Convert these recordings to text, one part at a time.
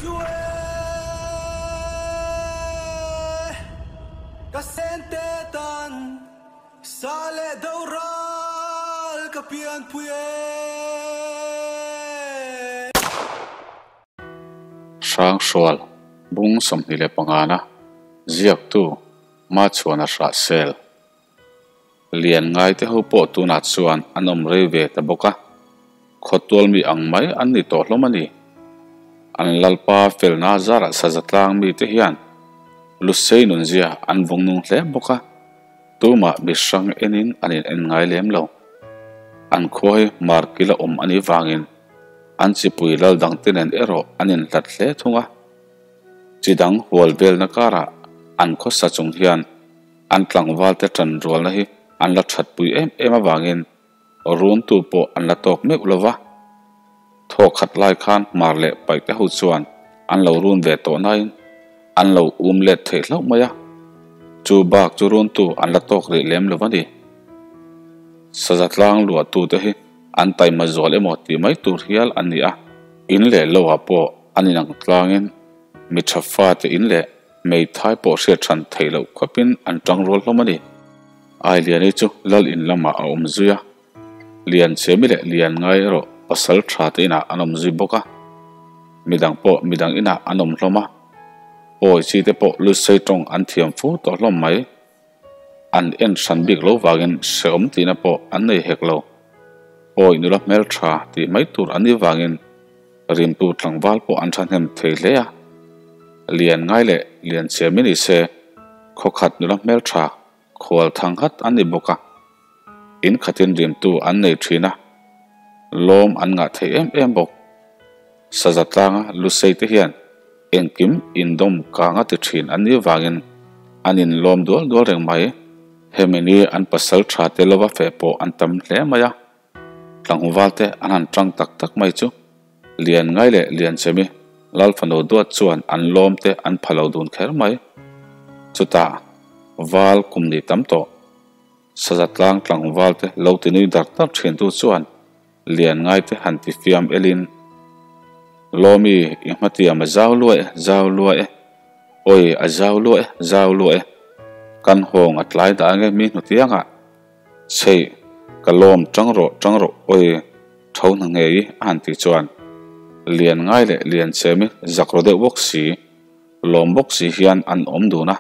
Sue ka sente tan sa leh do ral ka pianpui e. Hranghrual, Bung 25 na ziaktu Machhuana Hrahsel. Lian ngai te ho pawh tunah chuan an awm rei ve ta bawk a, khawtual mi ang mai an ni tawh hlawm a ni. An lalpa felna zarah saza tlang mite hian Lusei nunzia an vawng nung hle bawk a, tumah mi hrang enin an in en ngai lem lo. An khua hi Markila awm a nih vangin an chipui lal dangte nen erawh an inhlat hle thung a. Chi dang hual velna karah an khawsa chung hian An tlangvalte ṭan rualna hi an la ṭhatpui em em avangin runtu pawh an la tawk meuh lo va. Thaw khat lai khan hmar leh paihte ho chuan an lo run ve tawh nain an lo um let theih hlauh mai a, chu bak chu runtu an la tawk rih lem lo a ni. Saza tlang luahtute hi an taima zual emaw tih mai tur hial an ni a, in leh lo ah pawh an inang tlangin mi ṭha fate in leh Hmeithai pawh hriat hran theih loh khawpin an ṭang rual hlawm a ni. Ailiani chu lal in lamah a awm zui a, Lianchemi leh Lianngai erawh pasal ṭha te inah an awm zui bawk a, midang pawh midang inah an awm hlawm a, pawi chi te pawh lusei ṭawng an thiam fu tawh hlawm mai. An en hran bik lo vangin hrehawm tihna pawh an nei hek lo. Pawi nula hmelṭha tih mai tur an nih vangin rimtu tlangval pawh an thahnem thei hle a. Lian ngai leh lian chiam i ni se, khawkhat nula hmelṭha khual thang hat an ni bawk a. In khatin rimtu an nei ṭhin a, lawm an ngah thei em em bawk. Saza tlanga Lusei te hian engkim indawm kang a ti thin an nih vangin an inlawm dual dual reng mai. Hemi ni an pasal tha te lova feh pawh an tam hle mai a, tlangval te an han tang tak tak mai chu Lian ngai leh Lian chemi Lal fanu duat chuan an lawm te an pha lo dun kher mai. Chutah val kum ni tam tawh Saza tlang tlangval te lo ti nui dar dar thin tu chuan Lian ngaite han ti fiam elin, Lawmi, i hmatiam a zau lua e, zau lua e. Awi, a zau lua e, zau lua e. Kan hawng a tlai dah ange mi hnutiangah. Chheih, ka lawm tang rawh, tang rawh, awi, tho hna ngei i, a han ti chuan. Lian ngai leh lian chemi zak ro deuh bawk si, lawm bawk si hian an awm dun a.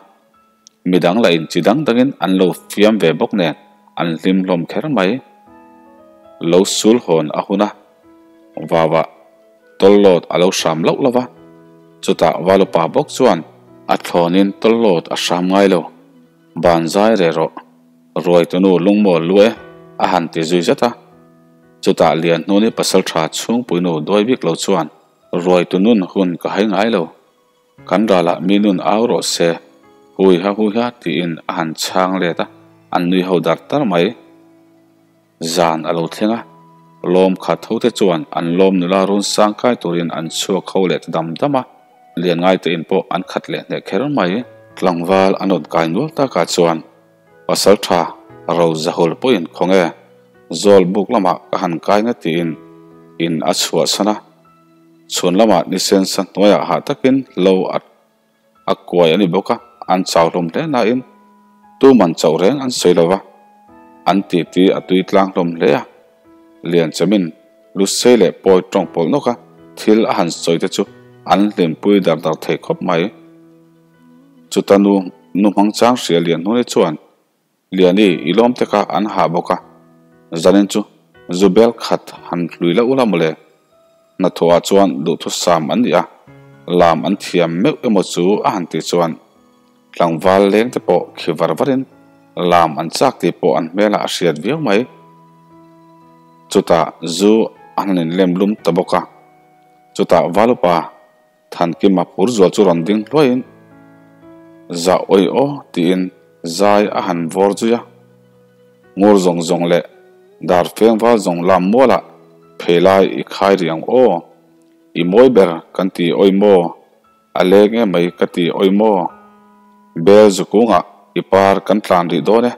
Midang lah in chi dang dangin an lo fiam ve bawk nen an hlim hlawm kher mai. Lo sul hawn a hun a, vava tawllawt a lo hram loh lo va, chutah valupa bawk chuan a thlawnin tawllawt a hram ngai lo, ban zai reh rawh, ruaitunu lungmawl lu e a han ti zui zet a. Chutah Lianhnuni pasaltha chhungpuinu duai bik lo chuan ruaitunun hun ka hai ngai lo. Kan ralah mi nun au rawh se, hui ha hui ha tiin a han chhang let a, an nui ho dar tar mai. Zan a lo thleng a, lawm khat ho te chuan an lawm nula run sang kai turin an chhuak ho leh ta dam dam a, lian ngai te in pawh an khat leh hneh kher mai. Tlangval an rawn kai nual takah chuan pasal tha ro zahul pawhin khawnge zawl buk lamah ka han kai na tiin in a chhuahsan a. Chhun lamah ni sensa hnuaiah hah takin lo a a kuai a ni bawk a, an chau hlawm hle nain tuman chauh reng an sawi lo va, an titi a tui tlang hlawm hle a. Lianchamin Lusei leh Pawi tawng pawlh nawk a thil a han sawi te chu an hlimpui dar dar thei khawp mai. Chuta nu nu hmang chang hria Lianhnuni chuan Liani, i lawm te kha an hah bawk a, zanin chu zu bel khat han hlui la ula mawle. Hnathawhah chuan duhthusam an ni a, lam an thiam meuh emaw chu a han tih chuan tlangval leng te pawh khi var varin lam an chak tih pawh an hmelah a hriat viau mai. Chutah zu an han inlem lum ta bawk a, chutah Valupa Thankima phur zual chu rawn ding hluaiin, Zah awi aw tiin zai a han vawr zui a. Ngur zawng zawng leh dar feng val zawng lam mualah phei lai i khai rih ang aw, i mawi ber kan ti awi maw, a leng em mai ka ti awi maw, bel zukungah i par kan tlan rih dawn e,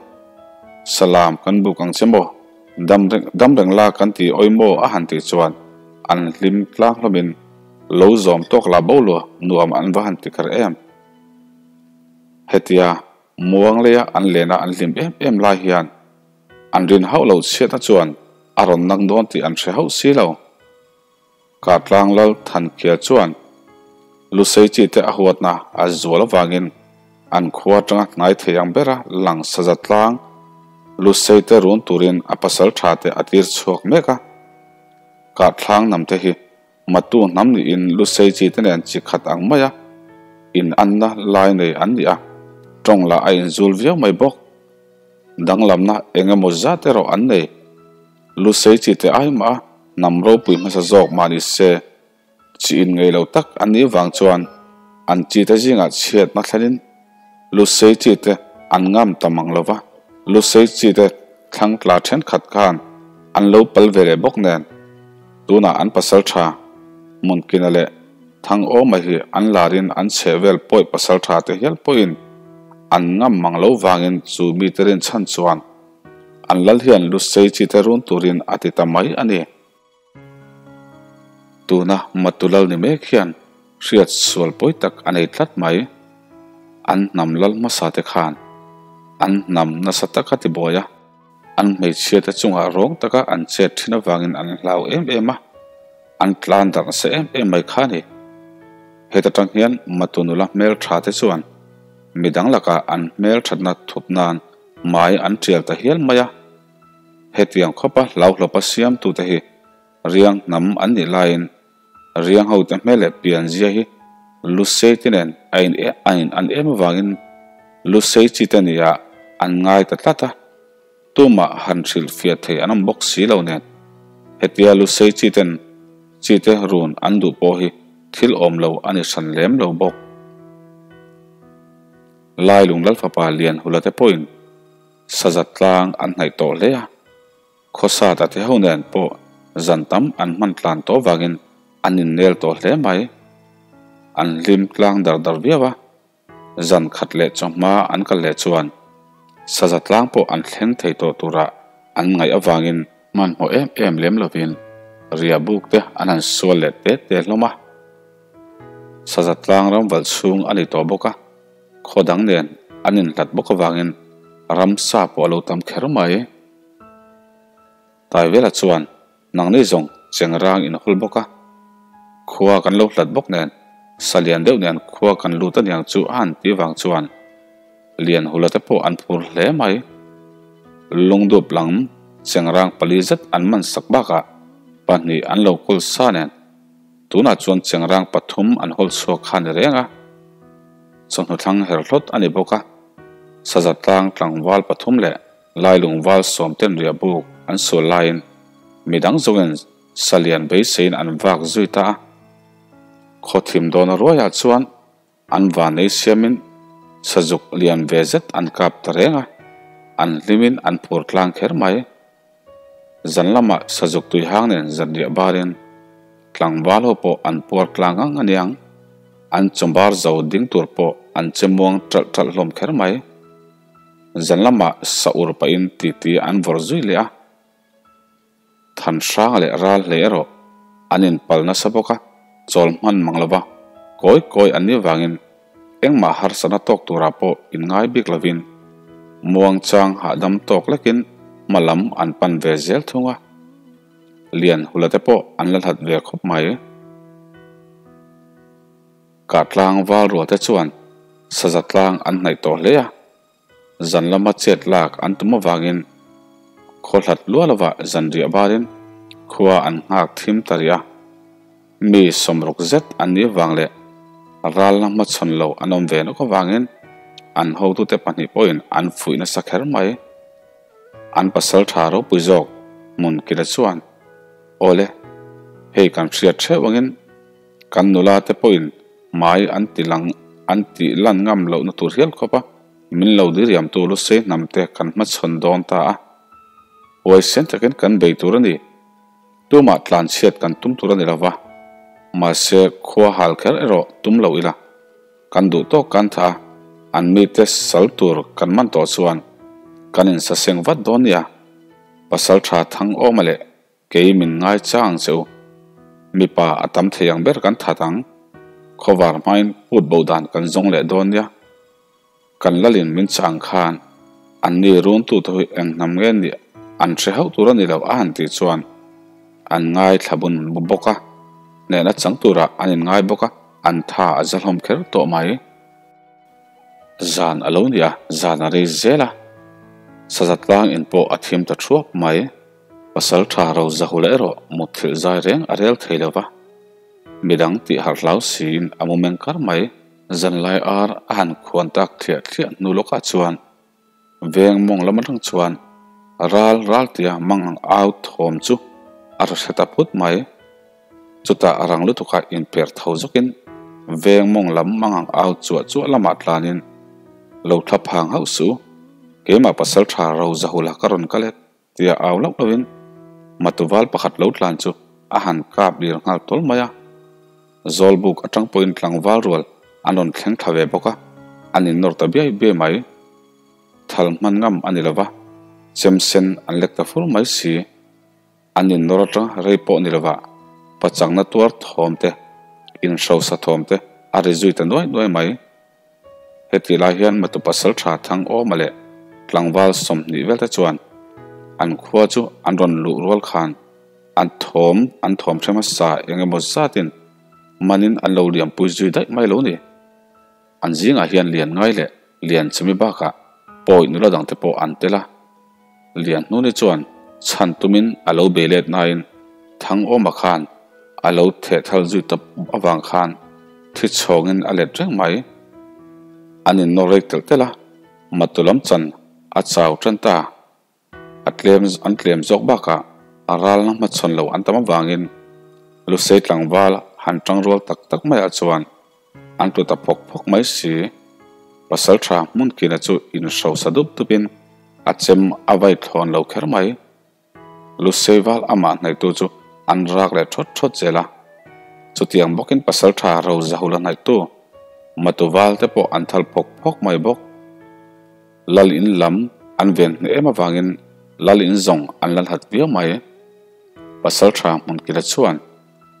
salam kan buk ang che maw, dam reng la kan ti awi maw a han tih chuan an hlim tlang hlawmin. Lo zawm tawk lah bo lua nuam an va han ti kher em. Hetia muang leia an lena an hlim em em lai hian an rin hauh lo chhiatna chuan a rawn nang dawn tih an hre hauh si lo. Kartlang lal Thankhia chuan Lusei chi te a huatna a zual avangin an khua atanga hnai thei ang bera lang saza tlang Lusei te run turin a pasal tha te a tir chhuak mek a. Karthlang nam te hi Matu hnam niin Lusei chi te nen chi khat ang maia in anna lai nei an ni a, tawng lah a inzul viau mai bawk. Danglamna eng emaw zat erawh an nei. Lusei chi te ai mah a hnam ropui hmasa zawk mah ni se, chi in ngei lo tak an nih vang chuan an chi te zingah chhiatna thlenin Lusei chi te an ngam ta mang lo va, Lusei chi te thlang tla thenkhat khan an lo pal ve leh bawk nen tunah an pasal tha Hmunkina leh Thangawma hi an larin an chheh vel pawi pasal tha te hial pawhin an ngam mang lo vangin chu mite rinchhan chuan an lal hian Lusei chi te run turin a ti ta mai a ni. Tuna Matu lal ni mek hian hriat sual pawi tak a nei tlat mai. An hnam lal hmasa te khan an hnam nasa taka ti buai a, an hmeichhia te chungah rawng taka an chet thin avangin an hlau em em a, an tlan darh nasa em em mai kha a ni. Heta tang hian Matu nula hmel tha te chuan midang lakah an hmel thatna thup nan hmai an tial ta hial mai a. Hetiang khawpa hlauhlawpa siamtute hi riang hnam an nih laiin riang hote hmel leh pianzia hi Lusei te nen a in a in an em avangin Lusei chi te nia an ngai ta tlat a, tumah han hrilhfiah thei an awm bawk si lo nen hetia Lusei chi ten chi te run an duh pawh hi thil awm lo a ni hran lem lo bawk. Lailung Lalfapa Lianhula te pawhin Saza tlang an hnaih tawh hle a, khawsa ta te ho nen pawh zan tam an hman tlan tawh vangin an innel tawh hle mai. An hlim tlang dar dar viau a, zan khat leh chawhma an kal leh chuan saza tlang pawh an thleng thei tawh turah an ngaih avangin hmanhmawh em em lem lovin riahbuk te an han sual leh te te hlawm a. Saza tlang ram valh chhung a ni tawh bawk a. Khaw dang nen an inhlat bawk avangin ramsa pawh a lo tam kher mai. Taivela chuan nangni zawng chengrang in hawl bawk a, khua kan lo hlat bawk nen salian deuh nen khua kan lut aniang chu a han ti vang chuan Lianhula te pawh an phur hle mai. Lungdup lam chengrang pali zet an man sak bakah pahnih an lo kawl sa nen Tunah chuan chengrang pathum an hawl chhuak kha ni reng a, chawhnu thlang her hlawt a ni bawk a, saza tlang tlangval pathum leh lailungval sawmten riah buk an sual laiin midang zawngin salian beiseiin an vak zui ta a. Khawthim dawna ruaiah chuan An vanei siamin sazuk lian ve zet an kap ta reng a, an hlimin an phur tlang kher mai. Zan lamah sazuk tui hang nen zanriah barin tlangval ho pawh an puar tlang ang a niang, an chawmbar zo ding tur pawh an che muang ṭalh ṭalh hlawm kher mai. Zan lamah sa ur pahin titi an vawrh zui leh a. Than hrang leh ral hle erawh an inpal nasa bawk a, chawl hman mang lova kawi kawi an nih vangin engmah harsatna tawk turah pawh inngai bik lovin muangchang hahdam tawk lekin hma lam an pan ve zel thung a, lian hula te pawh an la hlat ve khawp mai. Kahtlang val rual te chuan saza tlang an hnaih tawh hle a. Zan lama chet lak an tum avangin khaw hlat luah lovah zanriah barin khua an nghak thim ta rih a. Mi sawmruk zet an nih avang leh ralna hmachhawn lo an awm ve nawk avangin an hotute pahnih pawhin an fuih nasa kher mai. An pasal tha ropui zawk Hmunkila chuan, Awle, hei kan hriat theuh angin kan nula te pawhin hmai an ti lang an tih lan ngam lohna tur hial khawp a, min lo diriam tu Lusei hnam te kan hmachhawn dawn ta a. Huaisen takin kan bei tur a ni. Tumah tlanchhiat kan tum tur a ni lova, mahse khua hal kher erawh tum lo ila. Kan duh tawk kan tha a, an mite sal tur kan man tawh chuan kan insaseng vat dawn nia. Pasal tha thang awma leh Kei min ngai chang che u. Mipa a tam thei ang ber kan that ang. Khawvar hmain put bo dan kan zawng leh dawn nia. Kan lalin min chah ang khan an ni runtute hi eng hnam nge nih an hre hauh tur a ni lo a han tih chuan an ngaithla bun bawk a, hnehna chang turah an inngai bawk a, an tha a za hlawm kher tawh mai. Zan a lo ni a, zan a rei zel a, saza tlang in pawh a thim ta thuak mai. Pasal tha ro zahul erawh mutthilh zai reng a rel thei lo va, midang tih harh hlau siin a mu meng kar mai. Zanlai ar a han khuan tak thliah thliah hnu lawkah chuan veng mawng lam atang chuan ral ral tia mang ang au thawm chu a ra hre ta phut mai. Chutah a rang lutukah inper tho zawkin veng mawng lam mang ang au chuah chuah lamah tlanin lo thla phang hauh suh, keimah pasal tha ro zahula ka rawn kal e tia au loh lohin matuval pakhat lo tlan chu a han kap lir nghal tawl mai a. Zawlbuk atang pawhin tlangval rual an rawn thleng thla ve bawk a, an innawr ta biai biai mai. Thal hman ngam a ni lo va, chem sen an lek ta fur mai si. An innawr atang rei pawh ni lova pachangna tuar thawm te, inhrosa thawm te a ri zui ta nuai nuai mai. Heti lai hian matu pasal tha thang awma leh tlangval 20 vel te chuan an khua chu an rawn luh rual khan an thawm an thawm hre hmasa eng emaw zatin manin an lo liampui zui daih mai lo ni. An zingah hian lian ngai leh lian chumi bakah pawi nula dangte pawh an tel a. Lian hnuni chuan chhan tumin a lo bei let nain Thangawma khan a lo theh thal zui tawp avang khan thi chhawngin a let reng mai. An innawr rei telh telh a, matu lam chan a chau tan ta. A tlem an tlem zawk bakah a ralna hmachhawn lo an tam avangin Lusei tlangval han tangrual tak tak maiah chuan An tlu ta phawk phawk mai si. Pasal tha hmun kina chu inhrosa dup dupin a chem a vai thlawn lo kher mai. Lusei val amah hnaihtu chu an rak leh thawt thawt zel a. Chutiang bawkin pasal tha ro zahula hnaihtu Matu val te pawh an thal phawk phawk mai bawk. Lal in lam an ven hneh em avangin lal in zawng an la hlat viau mai. Pasal tha hmun kila chuan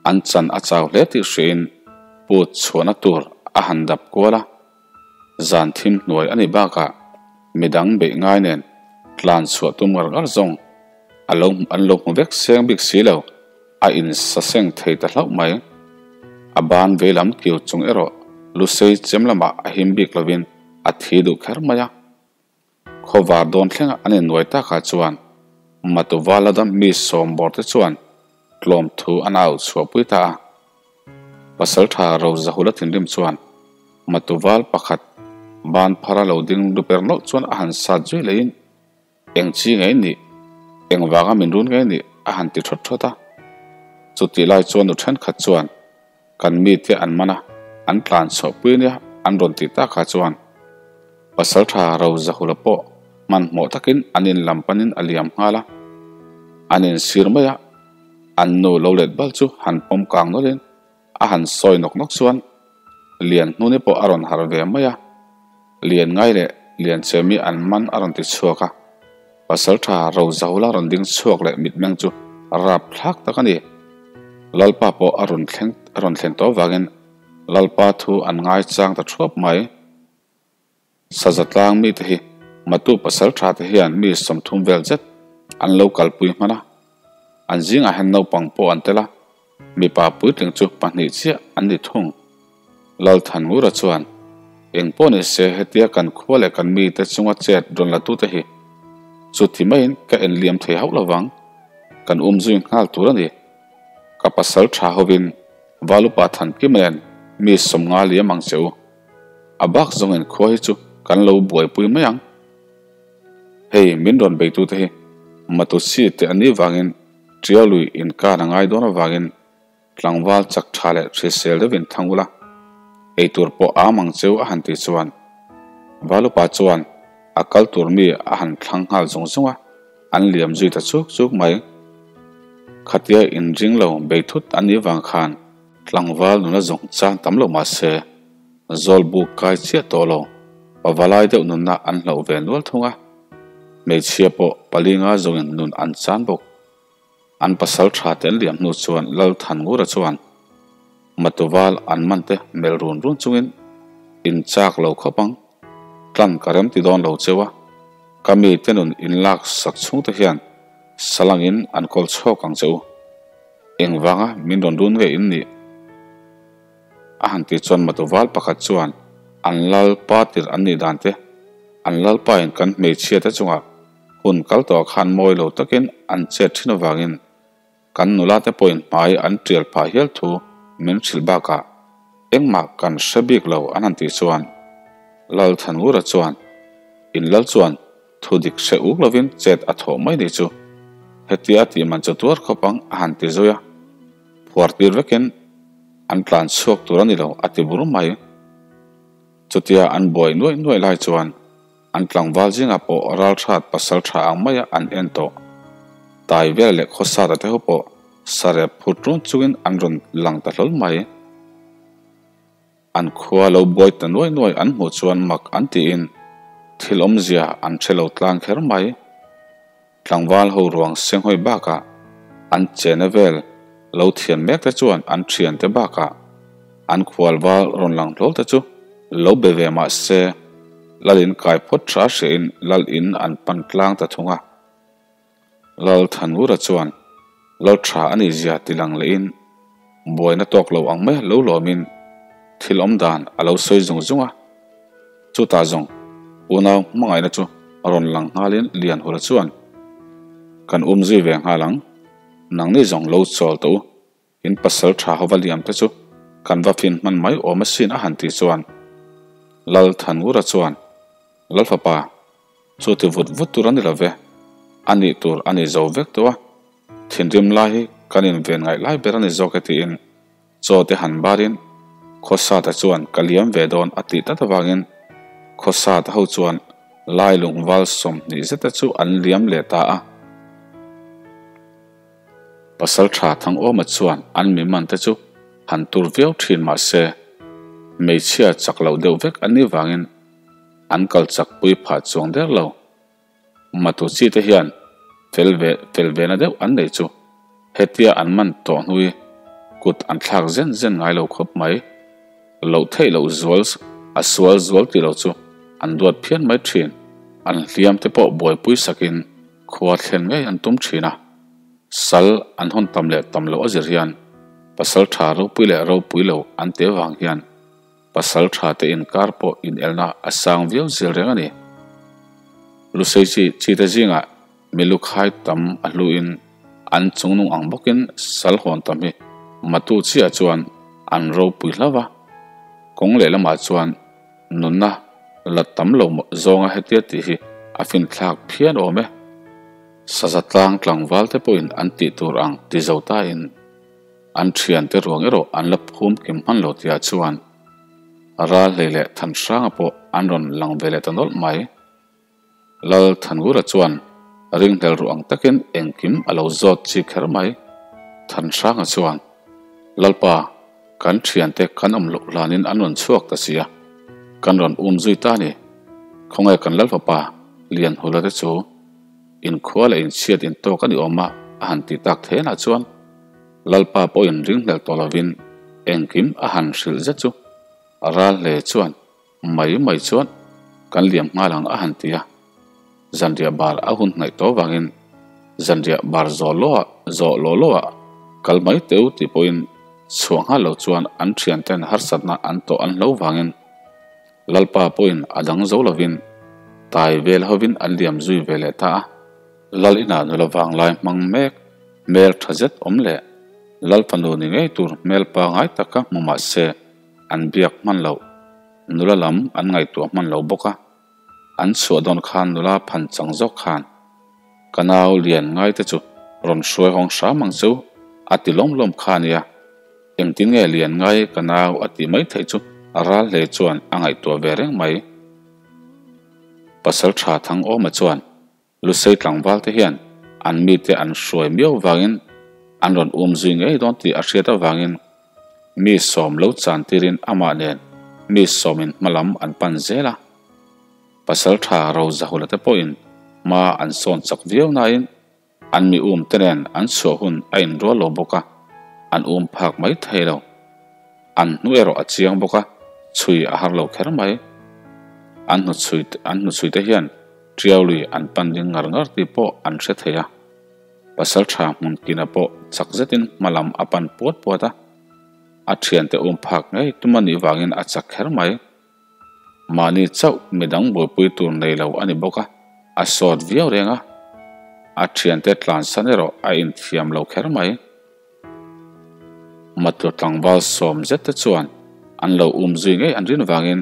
An chan a chau hle tih hriain put chhuahna tur a han dap kual a, zan thim hnuai a nih bakah midang beih ngai nen tlan chhuah tum ngar ngar zawng a lo an lo hmu vek seng bik si lo, a insa seng thei ta hlauh mai. A ban veilam kiu chung erawh lusei chem lamah a him bik lovin a thi duh kher mai a. Khawvar dawn thlenga an innuai takah chuan Matuvala dam mi sawm bawr te chuan tlawm thu an au chhuahpui ta a. Pasaltha Rozahula thinrim chuan Matuval pakhat ban phara lo ding luper nawlh chuan a han sat zui leiin eng chi ngei nih, eng vanga min run ngei nih a han ti thawt thawt a. Chutih lai chuan nu thenkhat chuan Kan mite an man a, an tlan chhuahpui nia an rawn tih takah chuan Pasaltha Rozahula pawh hmanhmawh takin an in lam panin a liam nghal a. An insir mai a, an nu lo let bal chu han pawm kang nawlhin a han sawi nawk nawk chuan Lianhnuni pawh a rawn harh ve mai a, Lian ngai leh Lian chemi an man a rawn ti chhuak a. Pasaltha Rozahula rawn ding chhuak leh mitmeng chu rapthlak tak a ni. Lalpa pawh a rawn thleng a rawn thlen tawh avangin Lalpa thu an ngaichang ta thuap mai. Saza tlang mite hi Matu pasaltha te hian mi 30 vel zet an lo kalpui hman a. An zingah hian naupang pawh an tel a, mipa puitling chu pahnih chiah an ni thung. Lalthanngura chuan, Eng pawh ni se hetia kan khua leh kan mite chunga chet rawn la tute hi chuti maiin ka en liam thei hauh lovang, kan um zui nghal tur a ni. Ka pasal tha hovin Valupa Thankima nen mi 50 liam ang che u. A bak zawngin khua hi chu kan lo buaipui mai ang. Hei min rawn beitute hi Matusi te an nih vangin Tialui inkan a ngai dawn avangin Tlangval chak tha leh hrisel deuhin thang ula, eitur pawh am ang cheu a han tih chuan Valupa chuan a kal tur mi a han thlang nghal zung zung a, an liam zui ta chuk chuk mai. Khatia inring lo bei thut an nih vang khan tlangval nuna zawng chan tam lo mah se Zawlbuk kai chiah tawh lo, pavalai deuh nunna an hlauh ve nual thung a, hmeichhia pawh palinga zawngin nun an chan bawk. An pasal tha te an liam hnu chuan Lal Thanngura chuan Matuval an man te melh run run chungin in chak lo khawp ang, tlan ka rem ti dawn lo cheu a, ka mi te nun in lak sak chhung te hian salangin an kawl chhawk ang che u. Engvanga min rawn run nge in nih? A han tih chuan Matuval pakhat chuan an lalpa tirh an nih dan te, an lalpa in kan hmeichhia te chungah hun kal tawh khan mawi lo takin an chet thin avangin kan nula te pawhin hmai an tial phah hial thu min hrilh bakah engmah kan hre bik lo an han tih chuan Lalthanngura chuan in lal chuan thu dik hre uk lovin chet a thawh mai ni chu hetia tih man chu tuar khawp ang a han ti zui a, phuar tir vekin an tlan chhuak tur a ni lo a ti bur mai. Chutia an buai nuaih nuaih lai chuan An tlangval zingah pawh ralhrat pasal tha ang maia an en tawh. Tai vel leh khawsata te ho pawh sarep phut run chungin an rawn lang ta hlawl mai. An khua lo buai ta nuai nuai an hmuh chuan mak an tiin thil awmzia an hre lo tlang kher mai. Tlangval ho ruang senghawi bakah an chena vel lo thian mek te chuan an thiante bakah an khualval rawn lang hlawl te chu lo be ve mah se Lal in kai phawt tha hriain Lal in an pan tlang ta thung a. Lal Thanngura chuan Lal tha a nih zia ti lang lehin buaina tawk lo ang mai lo lawmin thil awm dan a lo sawi zung zung a. Chutah zawng unau hmangaihna chu rawn lang nghalin Lianhura chuan, Kan um zui ve nghal ang, nangni zawng lo chawl tawh u, in pasal tha hova liam te chu kan va fin hman mai awm asin a han tih chuan Lal Thanngura chuan, Lal fapa, chu ti vut vut tur a ni lo ve, a nih tur a ni zo vek tawh a, thinrim lai hi kan inven ngaih lai ber a ni zawk e tiin Chaw te han barin Khawsata chuan ka liam ve dawn a tih tlat avangin Khawsata ho chuan lai lungval 20 zeta chu an liam leh ta a. Pasal tha Thangawma chuan an mi man te chu han tur viau thin mah se hmeichhia chak loh deuh vek an nih vangin an kal chak pui phah chuang der lo. Matu chi te hian fel ve fel ve na deuh an nei chu hetia an man tawh hnui kut an thlak zen zen ngai lo khawp mai. Loh theih loh zual a sual zual tih lo chu an duat phian mai thin. An hliam te pawh buaipui sakin khua thlen ngei an tum thin a. Sal an hawn tam leh tam loh a zir hian pasal tha ropui leh ropui lo an te vang hian Pasal tha te inkar pawh inelna a sang viau zel reng a ni. Lusei chi chi te zingah milu khai tam a hluin an chungnung ang bawkin sal hawn tam hi matu chiah chuan an ropui hlauh a, kawng lehlamah chuan nunna la tam lo zawnga hetia tih hi a finthlak phian awm e. Saza tlang tlangval te pawhin an tih tur ang ti zo tain An thiante ruang erawh an la phum kim hman lo tihah chuan ral hlei leh Thanhranga pawh an rawn lang ve leh ta nawlh mai. Lal Thanngura chuan ringhlel ruh ang takin engkim a lo zawt chi kher mai. Thanhranga chuan, Lalpa, kan thiante kan awm loh hlanin an rawn chhuak ta si a, kan rawn um zui ta a ni. Khawnge kan Lalfapa Lianhula te chu inkhua leh inchhiat intawk a ni awm a a han ti tak thenah chuan, Lalpa pawhin ringhlel tawh lovin engkim a han hrilh zet chu a ral hle chuan mai mai chuan kan liam nghal ang a han ti a. Zanriah bar a hun hnaih tawh vangin zanriah bar zawh lawh zawh lawh lawhah kal mai teh u tih pawhin chhuah nghal lo chuan an thianten harsatna an tawh an hlo vangin Lalpa pawhin a dang zo lovin tai vel hovin an liam zui ve leh ta a. Lal inah nula vanglai hmang mek hmel tha zet awm leh Lal fanu ni ngei tur hmel pangai taka hmu mah se an biak hman loh, nula lam an ngaihtuah hman lo bawk a, an chhuah dawn khan nula phan chang zawk khan ka nau lian ngai te chu rawn hruai hawng hram ang chu a ti lawm lawm kha nia, engtin nge lian ngai ka nau a tih mai theih chu ral hle chuan a ngaihtuah ve reng mai. Pasal tha Thangawma chuan Lusei tlangval te hian an mite an hruai miau vangin an rawn um zui ngei dawn tih a hriat avangin mi sawm lo chan tirin amah nen mi sawmin hma lam an pan zel a. Pasal tha Rozahula te pawhin hma an sawn chak viau nain. An mi um te nen an chhuah hun a inrual lo bawk a, an um phak mai thei lo. An hnu erawh a chiang bawk a, chhui a har lo kher mai. An hnuchhui an hnuchhui te hian Tiau lui an pan ding ngar ngar tih pawh an hre thei a. Pasaltha hmun kina pawh chak zetin hma lam a pan puat puat a, a thiante um phak ngei tum a nih vangin a chak kher mai. Mahni chauh midang buaipui tur nei lo a ni bawk a, a sawt viau reng a. A thiante tlansan erawh a inthiam lo kher mai. Matlu tlangval sawm zet te chuan an lo um zui ngei an rin vangin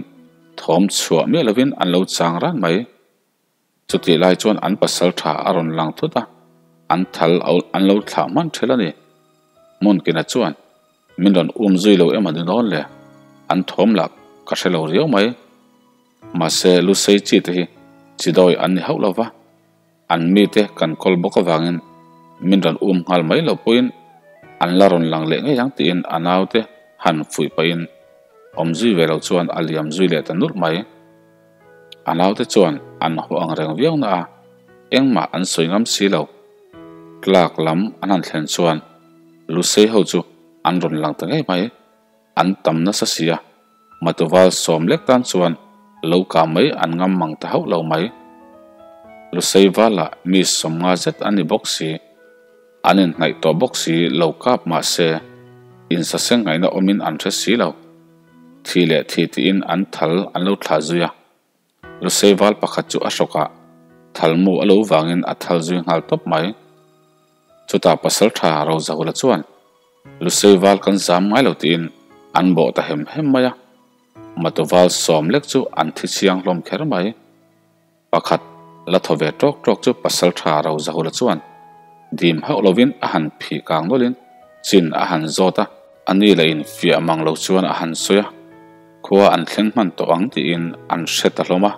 thawm chhuah miah lovin an lo chang ran mai. Chutih lai chuan an pasal tha a rawn lang thut a, an thal an lo thlah hman ṭhel a ni. Hmunkina chuan min rawn um zui lo em a ni dawn le, an thawm lah ka hre lo riau mai. Mahse Lusei chi te hi chi dawi an ni hauh lo va, an mite kan kawl bawk avangin min rawn um nghal mai loh pawhin an la rawn lang leh ngei ang tiin a naute han fuih pahin awm zui ve lo chuan a liam zui leh ta nulh mai. A naute chuan an haw ang reng viau na a, engmah an sawi ngam si lo. Tlak lam an han thlen chuan Lusei ho chu an rawn lang ta ngei mai. An tam nasa si a, Matuval sawm lek tan chuan lo kah mai an ngam mang ta hauh lo mai. Lusei vala mi sawmnga zet an ni bawk si. An inhnaih tawh bawk si lo kap mah se, insaseng ngaihna awmin an hre si lo. Thi leh thi tiin an thal an lo thlah zui a. Lusei val pakhat chu a hrawkah thal mu a lo vangin a thal zui nghal tawp mai. Chutah pasaltha Rozahula chuan Lusei val kan zam ngai lo tiin an bawh ta hem hem mai a. Matu val sawm lek chu an thi chiang hlawm kher mai. Pakhat la thaw ve tawk tawk chu pasaltha Rozahula chuan dim hauh lovin a han phih kang nawlhin chin a han zawt a. A ni leh in fiah mang lo chuan a han sawi a, khua an thleng hman tawh ang tiin an hre ta hlawm a.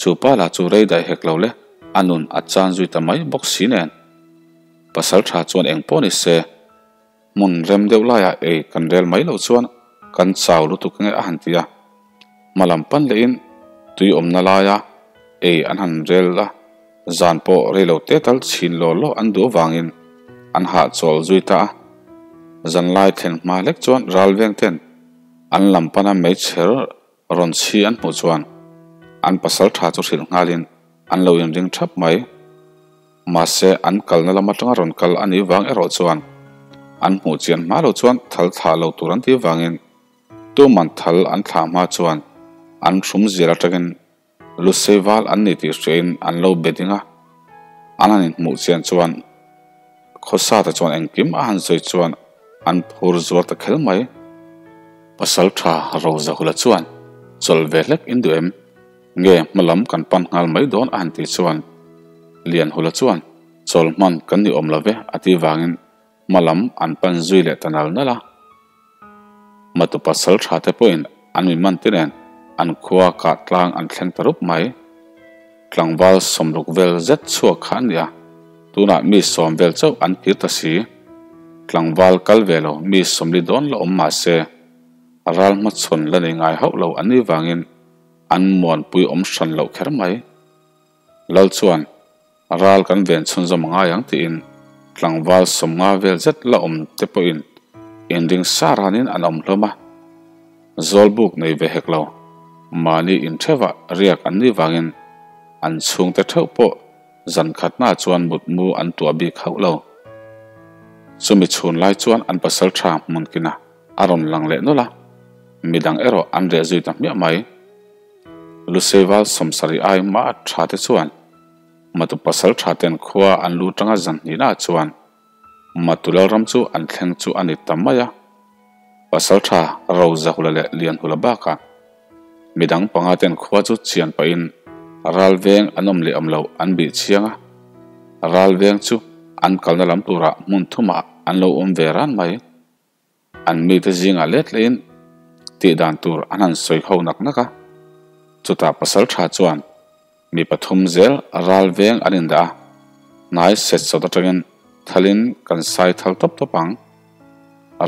Chu pa lah chu rei daih hek lo le, a nun a chan zui ta mai bawk si nen. Pasaltha chuan eng pawh ni se, hmun rem deuh laiah ei kan rel mai loh chuan kan chau lutuk nge a han ti a. Hma lam pan lehin tui awmna laia ei an han rel a, zan pawh rei lo te tal chhin law law an duh avangin an hahchawl zui ta a. Zan lai thlen hma hlek chuan ral veng ten an lam pana meichher rawn chhi an hmuh chuan an pasal tha chu hrilh nghalin an lo inring thap mai. Mahse an kalna lam atanga rawn kal a nih vang erawh chuan an hmuh chian hma lo chuan thal thlah lo tur an tih vangin Tuman thal an thlah hma chuan an hrum zir atangin Lusei val an ni tih hriain an lo be ding a, an han inhmuh chian chuan Khawsata chuan engkim a han sawi chuan an phur zual ta kher mai. Pasaltha Rozahula chuan chawlh ve hlek in duh em? Nge hma lam kan pan nghal mai dawn a han tih chuan Lianhula chuan chawlh hman kan ni awm lo ve a tih vangin Hma lam an pan zui leh ta nal nal a. Matu pasal tha te pawhin an mi man te nen an khua kah tlang an thleng ta rup mai. Tlangval sawmruk vel zet chhuak kha an ni a, tunah mi sawm vel chauh an kir ta si. Tlangval kal ve lo mi sawmli dawn la awm mah se, ral hmachhawn la nei ngai hauh lo an nih vangin an muanpui awm hran loh kher mai. Lal chuan Ral kan ven chhunzawm a ngai ang tiin tlangval sawmnga vel zet la awm te pawhin inring sa ranin an awm hlawm a. Zawlbuk nei ve hek lo, mahni intheuhah riak an nih vangin an chhungte theuh pawh zan khatnaah chuan mutmu an tuah bik hauh lo. Chumi chhun lai chuan an pasal tha hmunkinah a rawn lang leh nawlh a, midang erawh an reh zui ta hmiah mai. Luseival sawmsarih ai mah tha te chuan Matu pasal tha ten khua an lu tanga zan hnihnaah chuan Matu Lalram chu an thleng chu a ni ta mai a. Pasal tha Rozahula leh Lianhula bakah midang panga ten khua chu chian pahin ral veng an awm leh awm loh an bih chiang a. Ral veng chu an kalna lam turah hmun thumah an lo awm ve ran mai. An mite zingah let lehin tih dan tur an han sawi ho nak nak a, chutah pasal tha chuan mi pathum zel ral veng an indah a, hnai set sawt atangin thalin kan sai thal tawp tawp ang.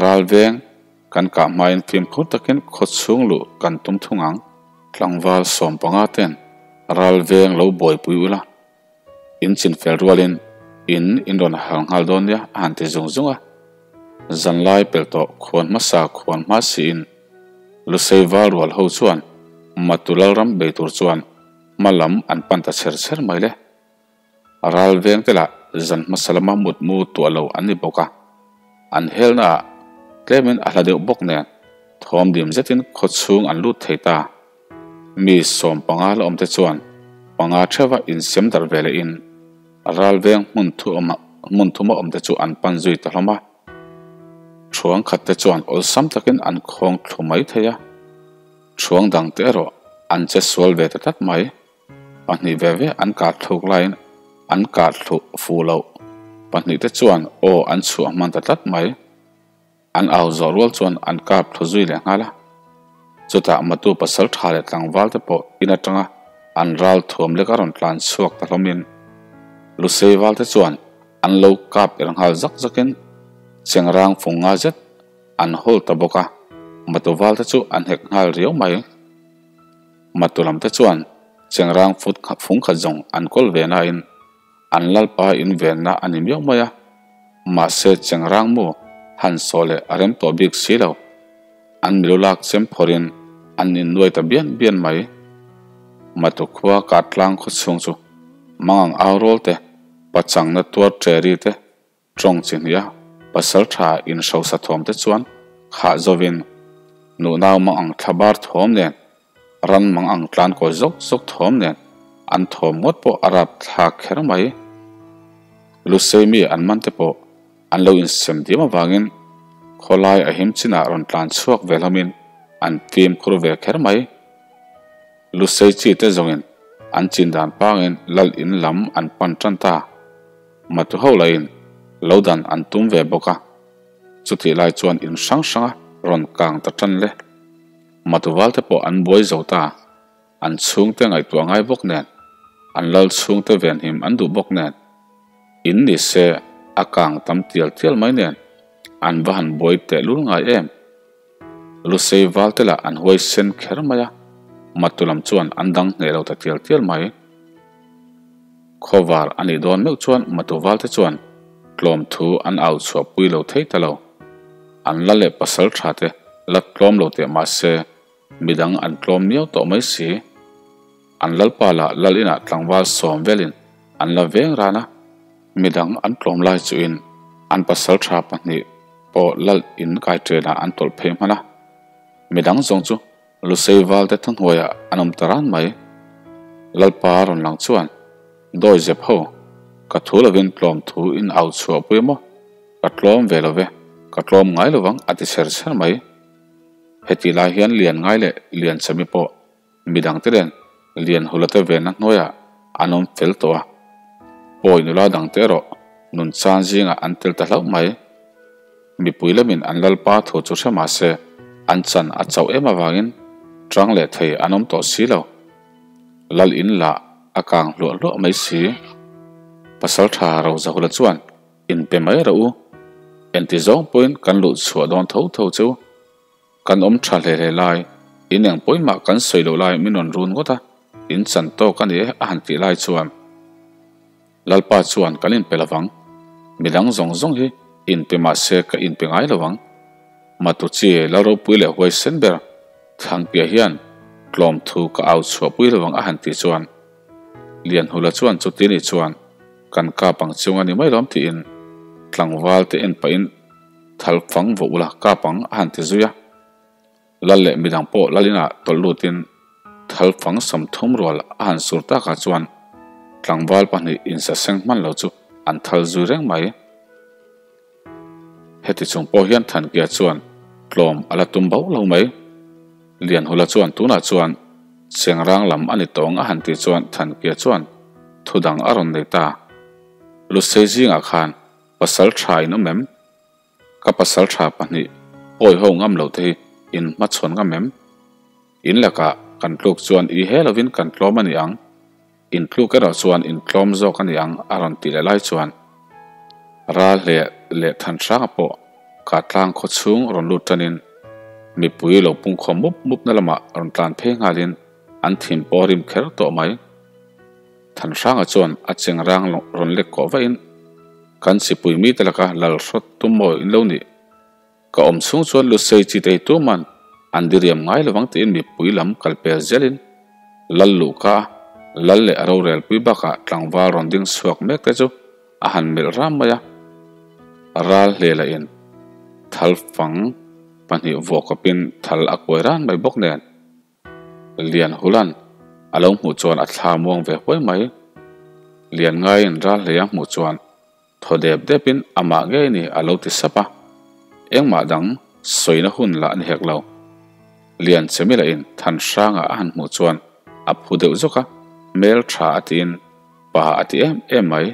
Ral veng kan kah hmain fimkhur takin khaw chhung luh kan tum thung ang. Tlangval sawm panga ten ral veng lo buaipui ula. In chin fel rualin In in rawn hal nghal dawn nia a han ti zung zung a. Zanlai pel tawh khuan hmasa khuan hma siin Lusei val rual ho chuan Matu Lalram bei tur chuan hma lam an pan ta chher chher mai le. Ral veng te lah zan hmasa lama mutmu tuah lo an ni bawk a, an helna ah tlemin a hla deuh bawk nen thawm dim zetin khaw chhung an lut thei ta. Mi 15 la awm te chuan panga theuha insem darh ve leh in ral veng hmun thu awm hmun thuma awm te chu an pan zui ta hlawm a. Thuang khat te chuan awlsam takin an khawng thlu mai thei a, thuang dang te erawh an che sual ve ta tlat mai. Pahnih ve ve an kah thluk laiin an kah thluh fuh loh. Pahnih te chuan aw an chhuah hman ta tlat mai. An au zawh rual chuan an kap thlu zui leh nghal a. Chutah matu pasal tha leh tlangval te pawh in atanga an ral thuam lek a rawn tlan chhuak ta hlawmin Lusei val te chuan an lo kap er nghal zak zakin chengrang fung nga zet an hawl ta bawk a, matu val te chu an hek nghal riau mai. Matu lam te chuan chengrang fut fung khat zawng an kawl ve nain an lalpa in venna a ni miau mai a, mahse chengrang mu han sawh leh a rem tawh bik si lo. An milu lak chem phawrhin an innuai ta bian bian mai. Matu khua Kartlang khaw chhung chu mangang au rawl te, pachangna tuar ṭeri te, Tawng chi hnih a, pasal tha in hrosa thawm te chuan khah zovin nuhnau mang ang thla bar thawm nen, ran mang ang tlan kawi zawk zawk thawm nen an thawm ngawt pawh a rap thlak kher mai. Lusei mi an man te pawh an lo insem diam avangin khawlai a him chinah rawn tlan chhuak ve hlawmin an fimkhur ve kher mai. Lusei chi te zawngin an chin dan pangin lal in lam an pan tan ta. Matu ho lahin lo dan an tum ve bawk a, chutih lai chuan in hrang hranga rawn kang ta tan le. Matu valte pawh an buai zo ta, an chhungte ngaihtuah ngai bawk nen, an lal chhungte venhim an duh bawk nen, in ni se a kang tam tial tial mai nen an va han buai tehlul ngai em. Lusei valte lah an huai sen kher mai a, Matu lam chuan an dang hneh lo ta tial tial mai. Khawvar a nih dawn meuh chuan Matu valte chuan tlawm thu an au chhuah pui lo thei ta lo. An la leh pasal tha te la tlawm lo teh mah se midang an tlawm miau tawh mai si. An lalpa lah lal inah tlangval sawm velin an la veng ran a, midang an tlawm lai chuhin an pasal tha pahnih pawh lal in kai ṭenah an tawlh phei hman a. Midang zawng chu Lusei valte thuhnuaiah an awm ta ran mai. Lalpa rawn lang chuan, Dawi zep ho, ka thu lovin tlawm thu in au chhuah pui maw? Ka tlawm ve lo ve, ka tlawm ngai lovang a ti chher chher mai. Hetih lai hian lian ngai leh lian chami pawh Midangte nen Lianhulate venna hnuaiah an awm fel tawh a, pawi nula dangte erawh nun chan zingah an tel ta hlauh mai. Mipui lamin an lalpa thu chu hre mah se an chan a chauh em avangin tang leh thei an awm tawh si lo. Lal in lah a kang hluah hluah mai si. Pasaltha Rozahula chuan inpe mai rawh u, enti zawng pawhin kan luh chhuah dawn tho tho chu. Kan awm tha hle hle lai, in eng pawimah kan sawi loh lai min rawn run ngawt a, in chan tawk a ni e a han tih lai chuan Lalpa chuan kan inpe lovang, midang zawng zawng hi inpe mah se ka inpe ngai lovang. Matuchi Lalropui leh huaisen ber Thangpia hian tlawm thu ka au chhuahpui lovang a han tih chuan Lianhula chuan chuti ni chuan kan kap ang chung a ni mai lawm tiin tlangval te en pahin Thal fang vawh ula kap ang a han ti zui a. Lal leh midang pawh lal inah tawlh lutin thal fang 30 rual a han sur takah chuan tlangval pahnih insaseng hman lo chu an thal zui reng mai. Heti chung pawh hian Thankia chuan tlawm a la tum bauh lo mai. Lianhula chuan tunah chuan Chengrang lam a ni tawng a han tih chuan Thankia chuan thudang a rawn nei ta. Lusei zingah khan Pasal tha in awm em? Ka pasal tha pahnih awi ho ngam lo te hi in hmachhawn ngam em? In lakah kan tluk chuan i he lovin kan tlawm a ni ang, in tluk erawh chuan in tlawm zawk a ni ang a rawn ti leh lai chuan ral hle leh than hranga pawh Kahtlang khaw chhung rawn lut tanin mipui lo pungkhawm mup mup na lamah rawn tlan phei nghalin an thin pawh a rim kher tawh mai. Thanhranga chuan a chengrang rawn lek kawh vahin Kan chipui mite laka lal hrawt tum maw in lo nih? Ka awm chhung chuan Lusei chi te hi tuman an diriam ngai lovang tiin mipui lam kal pel zelin Lal luhka a Lal leh a rorelpui bakah tlangval rawn ding chhuak mek te chu a han melh ram mai a. Ral hlela in thal fang pahnih vuah kawpin thal a kuai ran mai bawk nen. Lian Hulan a lo hmuh chuan a thla muang ve huai mai. Lian ngaiin ral hlei a hmuh chuan thaw dep depin amah ngei ni a lo ti sap a, engmah dang sawina hun lah ni hek lo. Lian Chemila in Thanhranga a han hmuh chuan a phu deuh zawk a, hmel tha a tiin pa a ti em em mai.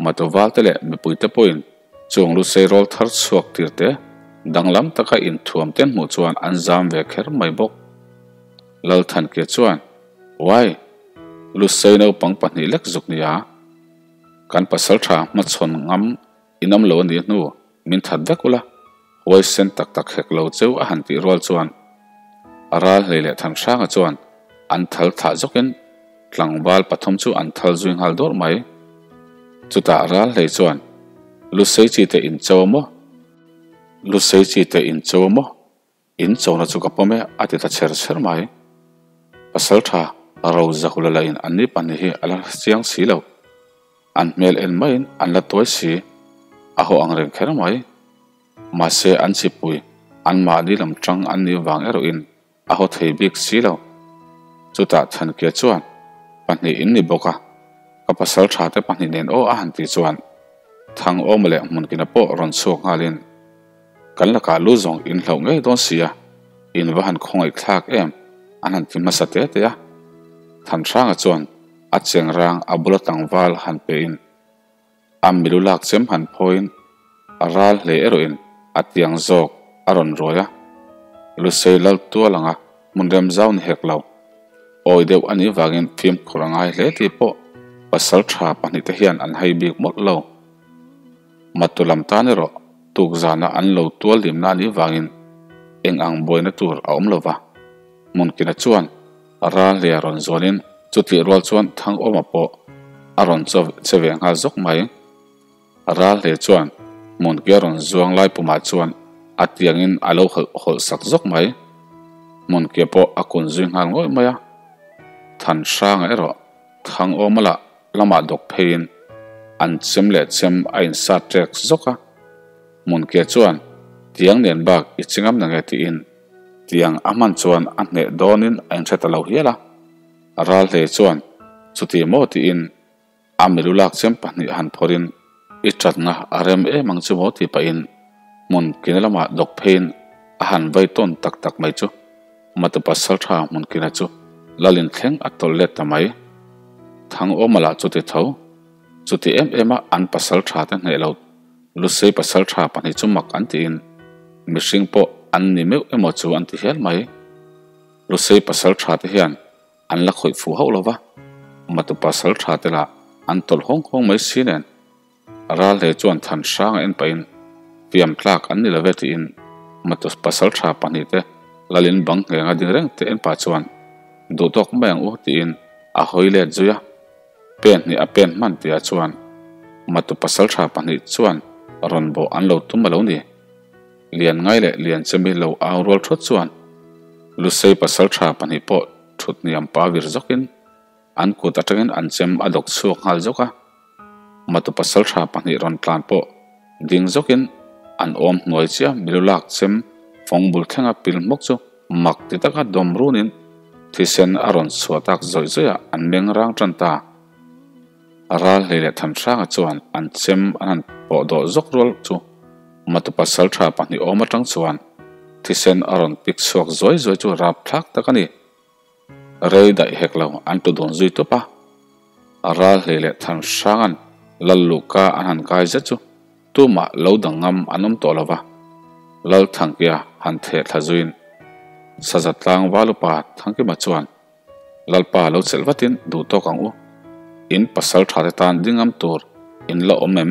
Matoval te leh mipuite pawhin Chung Lusei rawl thar chhuak tir te danglam taka inthuam te hmuh chuan an zam ve kher mai bawk. Lalthankia chuan, Uai! Lusei naupang pahnih lek zuk nia. Kan pasaltha hmachhawn ngam inawm lo a nih hnu min that vek ula, huaisen tak tak hek lo cheu a han tih rual chuan ral hlei leh Thanhranga chuan an thal thlah zawkin Tlangval pathum chu an thal zui nghal dawrh mai. Chutah ral hlei chuan, Lusei chi te in cho maw? Lusei chi te in cho maw? In chona chu ka pawm e, a ti ta chher chher mai. Pasaltha Rozahula lahin an ni pahnih hi a la chiang si lo. An hmel en maiin an la tuai si. A haw ang reng kher mai. Mahse an chipui, anmahni lam tang an nih vang erawhin A haw thei bik si lo. Chutah Thankia chuan, Pahnih in ni bawk a, ka pasal tha te pahnih nen aw a han tih chuan Thangawma leh Hmunkina pawh rawn chhuak nghalin, Kan lakah lu zawng in hlauh ngei dawn si a, in va han khawngaih thlak em an han ti hmasa te te a. Thanhranga chuan a chengrang a bula tlangval han pehin, A milu lak chem han phawiin a ral hle erawhin a tiang zawk a rawn ruai a, Lusei lal tual anga hmun rem zau ni hek lo. Awi deuh a nih vangin fimkhur a ngai hle tih pawh pasal tha pahnihte hian an hai bik mawlh lo. Matu lam tan erawh tukzana an lo tual limna a nih vangin eng ang buaina tur a awm lo va, Hmunkina chuan Ral hle a rawn zualin chutih rual chuan Thangawma pawh a rawn che ve nghal zawk mai. Ral hle chuan Hmunki a rawn zuang lai pumah chuan a tiangin a lo hawlh hawlh sak zawk mai. Hmunkia pawh a kun zui nghal ngawih mai a. Thanhranga erawh Thangawma lah lamah dawk pheiin an chem leh chem a insat ṭek zawk a. Hmunkia chuan tiang nen bak i chingam na nge tiin Tiang a hman chuan a hneh dawnin a inhre ta lo hial a, ral hle chuan chuti maw tiin a milu lak chem pahnih han phawrhin i tatna a rem em ang chu maw tih pahin hmun kina lamah dawk pheiin a han vai tawn tak tak mai chu Matu Pasaltha hmun kina chu lalin thleng a tawlh let ta mai. Thangawma lah chuti tho, chuti em em a an pasaltha te hneh lo Lusei pasaltha pahnih chu mak an tiin mihring pawh an ni meuh emaw chu an ti hial mai. Lusei pasaltha te hian an la khawih fuh hauh lova, Matu pasaltha te lah an tawlh hawng hawng mai si nen. Ralhlei chuan than hrang a en pahin fiam tlak an ni love tiin Matu pasaltha pahnih te lalin bang nghenga ding reng te en pah chuan duhtawk mai ang u tiin a hawi let zui a. Pen hnih a pen hman tihah chuan Matu pasaltha pahnih chuan rawn bawh an lo tum a lo ni. Lian ngai leh Lian chemi lo au rual thawt chuan Lusei pasaltha pahnih pawh thut hniam pa vir zawkin an kut atangin an chem a dawk chhuak nghal zawk a. Matu pasaltha pahnih rawn tlan pawh ding zawkin an awm hnuai chiah milu lak chem fawng bul thlenga pil hmawk chu Mak ti taka dawm runin thisen a rawn chhuah tak zawih zawih a, an meng rang tan ta. Ral hlei leh Thanhranga chuan an chem an han pawh dawh zawk rual chu Matu pasaltha pahnih awm atang chuan thisen a rawn pik chhuak zuai zuai chu rapthlak tak a ni. Rei daih hek lo an tu dun zui tup a. Ral hlei leh Thanhranga'n Lal Luhka an han kai zet chu Tumah lo dang ngam an awm tawh lo va, Lalthangkia han theh thla zuiin Saza tlang Valupa Thangkima chuan Lalpa lo chelh vatin duh tawk ang u, in pasal tha te tan ding ngam tur in la awm em?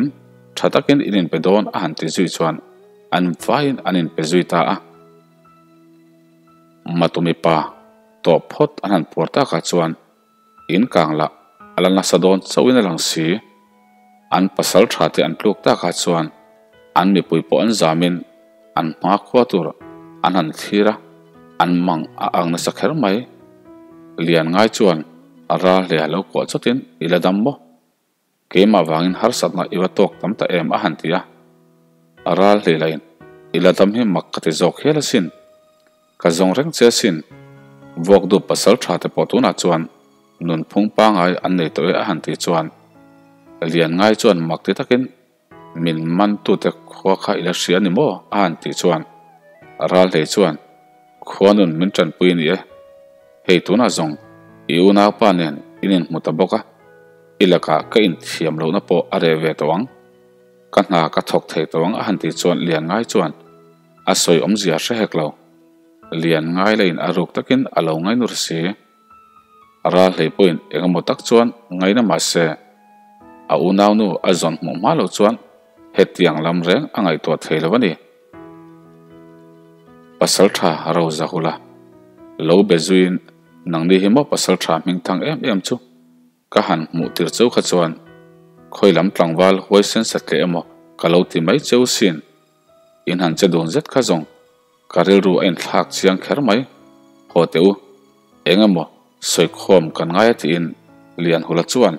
Tha takin in inpe dawn a han ti zui chuan an vaiin an inpe zui ta a. Matumi pa tawh phawt an han puar takah chuan In kang lah a la nasa dawn chauhin a lang si. An pasalṭha te an tluk takah chuan an mipui pawh an zamin an hmakhua tur an han thlir a, an mang a ang nasa kher mai. Lian ngai chuan ral hle a lo kuah chawtin i la dam maw? Keimah vangin harsatna i va tawk tam ta em a han ti a. Ral hle lain i la dam hi mak ka ti zawk hial asin. Ka zawng reng che asin. Vuakdup pasal tha te pawh tunah chuan nunphung pangai an nei tawh e a han tih chuan Lian ngai chuan mak ti takin min man tute khua kha i la hria ni maw a han tih chuan ral hlei chuan khua nun min tanpui a ni e. Hei tunah zawng i unaupa nen in inhmu ta bawk a, i lakah ka inthiam lohna pawh a reh ve tawh ang. Ka hna ka thawk thei tawh ang a han tih chuan Lian ngai chuan A sawi awmzia hre hek lo. Lian ngai lain a ruk takin a lo ngainur si. A ral hlei pawhin eng emaw tak chuan ngaina mah se, a unaunu a zawn hmuh hma loh chuan hetiang lam reng a ngaihtuah thei lo a ni. Pasaltha Rosa hula lo be zuiin nangni hi maw pasaltha hmingthang em em chu? Ka han hmuh tir cheu kha chuan khawi lam tlangval huaisen satleh emaw ka lo ti mai cheu sin. In han che dun zet kha zawng ka rilru a inthlak chiang kher mai. Haw teh u, eng emaw sawikhawm kan ngai a tiin Lianhula chuan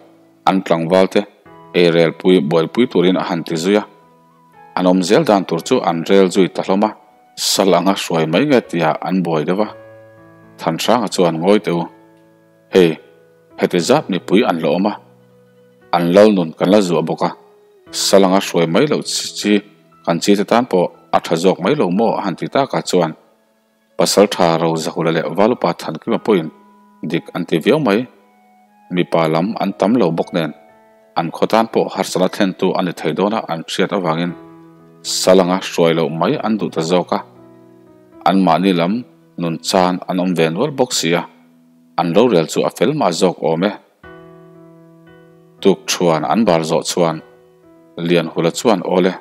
an tlangval te eirel pui buaipui turin a han ti zui a. An awm zel dan tur chu an rel zui ta hlawm a. Sal anga hruai mai nge tia an buai deuh a. Thanhranga chuan ngawi teh u. Hei, heti zat mipui an la awm a, an lal nun kan la zuah bawk a, salanga hruai mai loh chi chi kan chi te tan pawh a tha zawk mai lo maw a han ti takah chuan Pasaltha Rozahula leh Valupa Thankima pawhin dik an ti viau mai. Mipa lam an tam lo bawk nen an khaw tan pawh harsatna thlentu a ni thei dawn a an hriat avangin salanga hruai loh mai an duh ta zawk a, anmahni lam nun chan an awm ve nual bawk si a. An rorel chu a fel mah zawk awm e. Tuk thuan an bar zawh chuan Lianhula chuan Awle,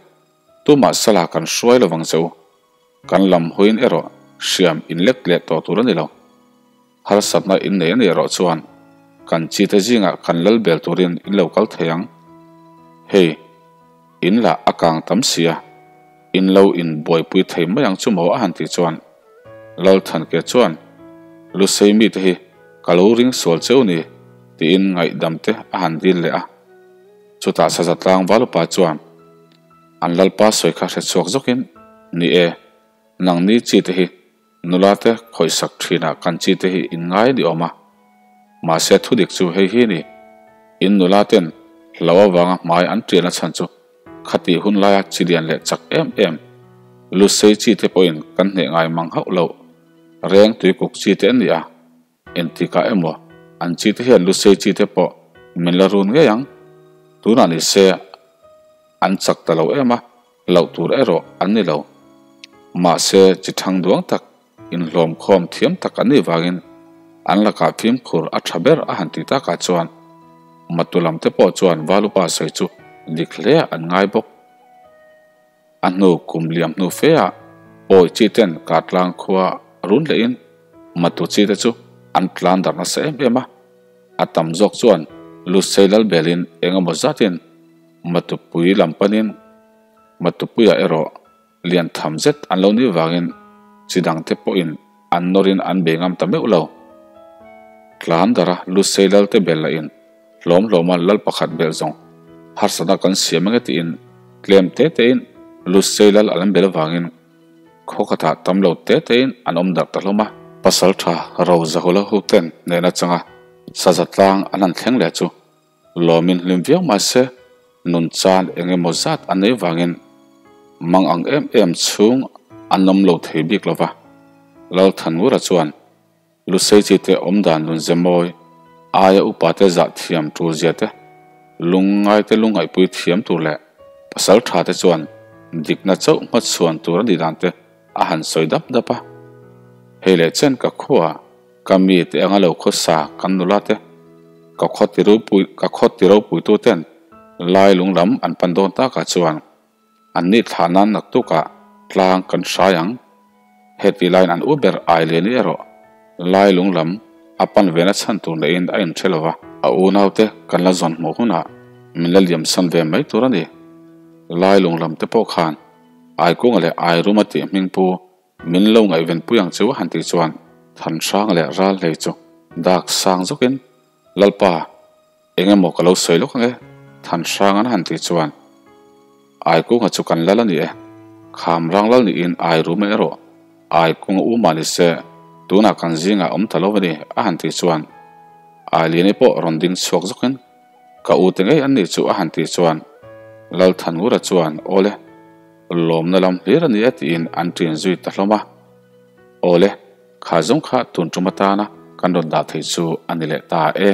tumah sala kan hruai lovang che u. Kan lam huin erawh hriam in lek leh tawh tur a ni lo. Harsatna in nei a nih erawh chuan kan chite zingah kan lal bel turin in lo kal thei ang. Hei, in lah a kang tam sia, in lo in buaipui thei mai ang chu maw a han tih chuan Lalthanke chuan, Lusei mite hi ka lo ring sual cheu ni, tiin ngaihdam te a han dil leh a. Chutah Saza tlangval upa chuan an lalpa sawi kha hre chhuak zawkin, Ni e, nangni chi te hi nula te khawihsak thinah kan chi te hi in ngai ni awm a. Mahse thudik chu hei hi ni, in nula ten hlo avanga hmai an tialna chhan chu Khati hun laia chi lian leh chak em em, Lusei chi te pawhin kan hneh ngai mang hauh loh. Reng tuikuk chi te an ni a, engtikah emaw an chi te hian Lusei chi te pawh min la run ngei ang. Tunah ni se an chak ta lo em a, loh tur erawh an ni lo. Mahse chi thang duang tak Inhlawmkhawm thiam tak an nih vangin an lakah fimkhur a tha ber a han ti takah chuan Matu lam te pawh chuan Valupa sawi chu dik hle an ngai bawk. A hnu kum liam hnu fe ah Pawi chi ten Kartlang khua run lehin Matu chi te chu an tlan darh nasa em em a, a tam zawk chuan Lusei Lalbelin eng emaw zatin Matupui lam panin Matupuiah erawh Lian tham zet an lo nih vangin chi dangte pawhin an nawrin an bei ngam ta meuh lo. Tlan dara Lusei Lalte bel lahin hlawm hlawma lal pakhat belh zawng harsatna kan siam ange tiin tlem te tein Lusei Lal an bel avangin khaw khatah tam lo te tein an awm darh ta hlawm a. Pasaltha Rozahula Huten nen atanga saza tlang an han thleng leh chu Lawmin hlim viau mah se, nun chan eng emaw zat an nei vangin mang ang em em chhung an awm lo thei bik lo va. Lalthanngura chuan Lusei chi te awm dan nun ze mawi, aia upa te zah thiam tul zia te, lungngai te lungaihpui thiam tur leh pasal tha te chuan dikna chauh hmachhuan tur a nih dan te a han sawi dap dap a. Hei leh chen ka khuaah Ka mi te anga lo khawsa kan nula te, ka khaw ti ropui ka khaw ti ropuitu ten lai lung lam an pan dawn takah chuan an nih thlah nan naktukah tlang kan hrai ang. Heti laiin an u ber ai leh ni erawh lai lung lam a pan vena chhan tur neihin a inhre lo va. A unaute kan la zawn hmuh hunah. Min la liam san ve mai tur a ni. Lailung lam te pawh khan Aikunga leh Airuma tih hming pu min lo ngaihven pui ang chu han tih chuan Thanhranga leh Ralhlei chu dak sang zawkin Lalpa eng emaw ka lo sawi lawk ang e Thanhranga'n han tih chuan Aikunga chu kan lal a ni e. Khamrang lal niin Airuma erawh Aikunga u mah ni se tunah kan zingah awm ta lo a ni a han tih chuan Ailiani pawh rawn ding chhuak zawkin Ka u te ngei an nih chu a han tih chuan Lalthanngura chuan Awle, lawmna lam hlir a ni e tiin an ṭin zui ta hlawm a. Awle, kha zawng kha tun ṭum atana kan rawn dah theih chu a ni leh ta e.